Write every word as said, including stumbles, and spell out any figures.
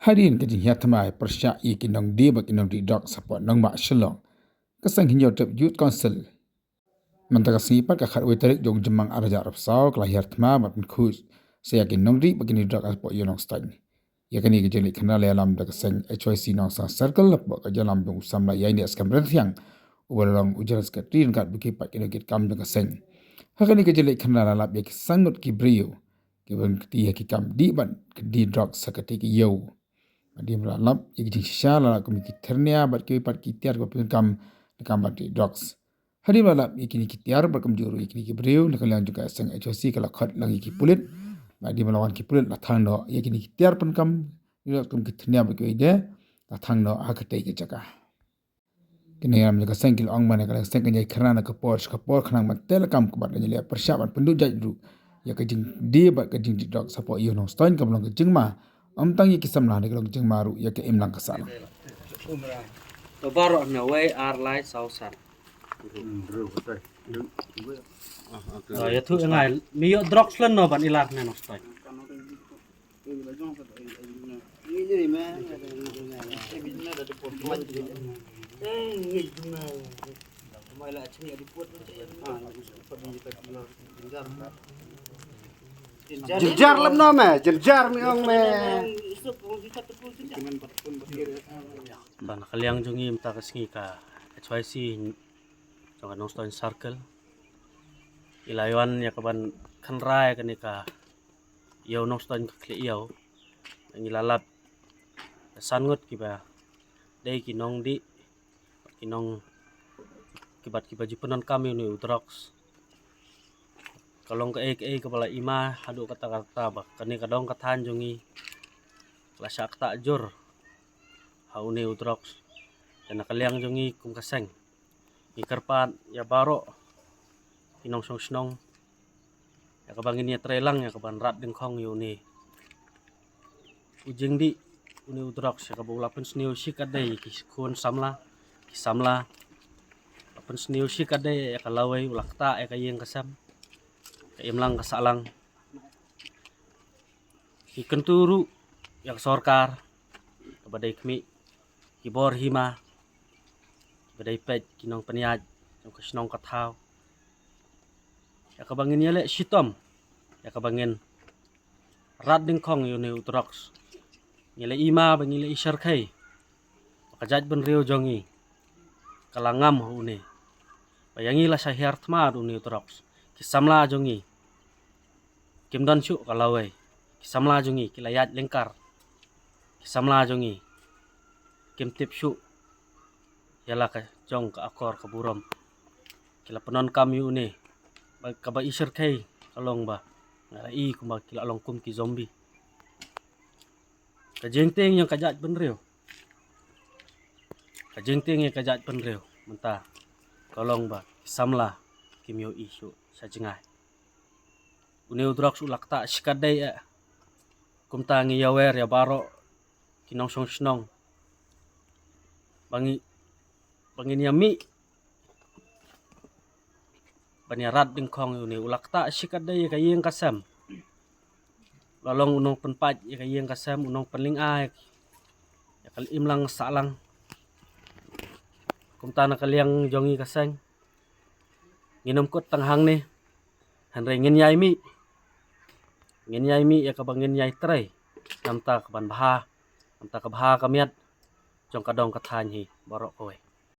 Hadien ka jinghiar thma pyrshah ïa ki nongdie bad ki nongdih drugs hapoh Nongbah Shillong, ka seng Hynñiewtrep Youth Council mynta ka sngi pat ka khatwei tarik jong u Jymmang arhajar arphew saw ka la hiar thma bad pynkhuid sa ïa ki nongdih bad ki nongdih drugs hapoh Ïew Nongstoiñ. Ïa kane ka jingleit khynra la ïalam da ka seng H Y C Nongstoiñ Circle hapoh ka jingïalam jong u samla ïaineh skhem rynthiang uba la long u General Secretary ryngkat bad kiwei pat ki nongkitkam jong ka seng. Ha kane ka jingleit khynra la lap ïa ki san ngut ki briew kiba kti ha ki kam dih bad ki dih drugs ha katei ka ïew. Hadien ba la lap ïa ki jingshisha la lap kum ki thyrnia bad kiwei pat ki tiar kiba pyndonkam da ka kam ban dih drugs. Hadien ba la lap ïa kine ki tiar bad kumjuh ruh ïa kine ki briew, na ka liang jong ka seng H Y C ka la khot lang ïa ki pulit. Bad hadien ba la wan ki pulit la thang noh ïa kine ki tiar pyndonkam kum ki thyrnia bad kiwei de, la thang noh ha katei ka jaka. Ki nongïalam jong ka seng ki la ong ba na ka liang seng kan ïai khynra na ka por sha ka por khnang ban teh lakam ka ban ïaleh pyrshah ban pynduh jait ruh ïa ka jingdie bad ka jingdih drugs hapoh Ïew Nongstoiñ kaba long ka jingma ym tang ïa ki samla hynrei ka long ka jingma ruh ïa ka imlang ka sahlang. To baroh na wei ar lai saw san. Ïathuh ïa ngi, me ïoh drugs lano ban i lad na Nongstoiñ? Jynjar lem no me, jynjar me ong me. Ba na ka liang jong ngi mynta ka sngi ka H Y C jong ka Nongstoiñ Circle i la ïoh ïa ka ban khynra ïa kane ka ïew Nongstoiñ ka khlieh ïew. Ngi la lap san ngut kiba dei ki nongdih, ki nong, kiba, kiba ju pyndonkam ïa une u drugs. Ka long kaei kaei kaba la i ma haduh katta katta ba kane ka dong ka thaiñ jong ngi la shah ktah jur ha une u drugs. Te na ka liang jong ngi kum ka seng ngi kyrpad ïa baroh ki nongshong shnong ïa kaba ngin ïa trei lang ïa kaban rat dyngkhong ïa une u jingdih, une u drugs, ïa kaba u la pynsniew shikatdei ïa ki khun samla, ki samla, la pynsniew shikatdei ïa ka lawei, u la ktah ïa ka ïing ka sem, ka imlang ka sahlang. Ngi kyntu ruh ïa ka sorkar kaba dei khmih, ki bor hima, kiba dei peit, ki nongpynïaid jong ka shnong ka thaw, ïa kaba ngin ïaleh shitom ïa kaba ngin rat dyngkhong ïa une u drugs. Ngi la i ma ba ngi la i syrkhei ba ka jaitbynriew jong ngi ka la ngam ha une, ba ïa ngi la shah hiar thma da une u drugs. Ki samla jong ngi kim don shuh ka lawei. Ki samla jong ngi ki la ïaid lyngkar. Ki samla jong ngi kim tip shuh ïa la ka jong ka akor ka burom. Ki la pyndonkam ïa une ba kaba i syrkhei ka long ba nga la i kumba ki la long kum ki zombie. Ka jingtieng ïa ka jaitbynriew, ka jingtieng ïa ka jaitbynriew mynta ka long ba ki samla kim ïohi shuh sha jngai. Une u drugs u la ktah shikatdei eh. Kumta ngi ïawer ïa baroh ki nongshong shnong ba ngi, ba ngin ïa mih ban ïa rat dyngkhong ïa une. U la ktah shikatdei ïa ka ïing ka sem. La long u nongpynpait ïa ka ïing ka sem, u nongpynlynga ïa ka imlang sahlang. Kumta na ka liang jong ngi ka seng ngin ym kut tang hangne, hynrei ngin ïai mih, ngin ïai mih ïa kaba ngin ïai trei namar ka ban bha, namar ka bha ka miat jong ka dong ka thaiñ hi baroh kawei.